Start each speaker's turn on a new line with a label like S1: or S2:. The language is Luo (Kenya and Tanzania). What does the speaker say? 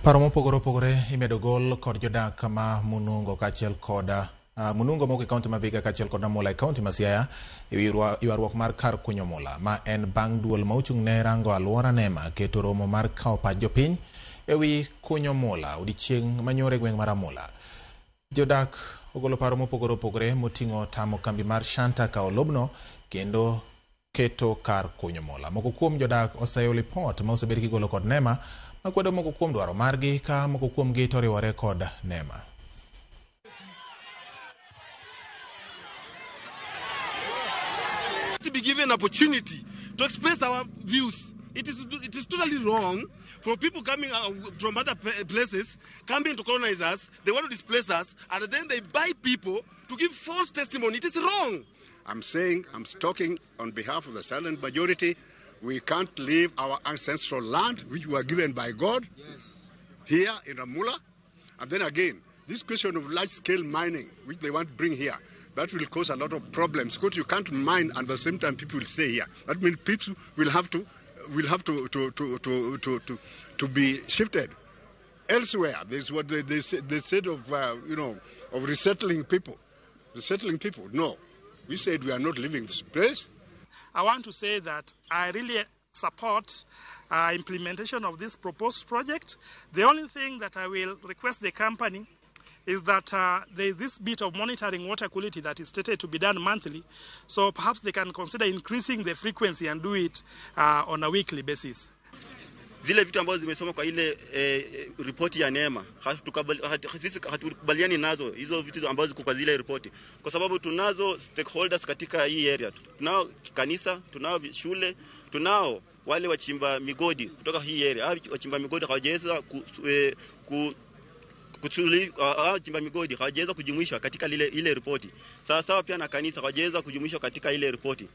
S1: Paro mopogore opogore imedo gol kod jodak ma Munungo kaachiel kod Munungo moko e kaunti ma Vihiga kaachiel kod Namula e kaunti ma Siaya e ywaruok mar kar kunyo mula ma en bang' duol ma ochung' ne rango alwora NEMA keto romo mar kawo pach jopiny ewi kunyo mula odiechieng' manyoro e gweng' mar Amula. Jodak ogolo paro mopogore opogore moting'o tamo kambi mar Shanta kawo lobno kendo keto kar kunyo mula. Moko kuom jodak oseyo lipot ma osebed kigolo kod NEMA makwedo moko kuom dwaro margi ka moko kuomgi to oriwore kod NEMA.
S2: To be given opportunity to express our views. It is totally wrong for people coming from other places, coming to colonize us. They want to displace us, and then they buy people to give false testimony. It is wrong.
S3: I'm saying, I'm talking on behalf of the silent majority. We can't leave our ancestral land, which we were given by God, here in Ramula. And then again, this question of large-scale mining, which they want to bring here, that will cause a lot of problems because you can't mine and at the same time people will stay here. That means people will have to be shifted elsewhere. This is what they said of of resettling people. Resettling people. No. We said we are not leaving this place.
S4: I want to say that I really support implementation of this proposed project. The only thing that I will request the company is that there is this bit of monitoring water quality that is stated to be done monthly. So perhaps they can consider increasing the frequency and do it on a weekly basis.
S5: Zile vitu ambazo zimesoma kwa ile ripoti ya NEMA sisi hatukubaliani nazo hizo vitu ambazo ziko kwa zile ripoti, kwa sababu tunazo stakeholders katika hii area. Tunao kanisa, tunao shule, tunao wale wachimba migodi kutoka hii area. Hao wachimba migodi hawajaweza hao wachimba migodi hawajaweza kujumuishwa katika lile ile ripoti. Sawa sawa pia na kanisa hawajaweza kujumuishwa katika ile ripoti.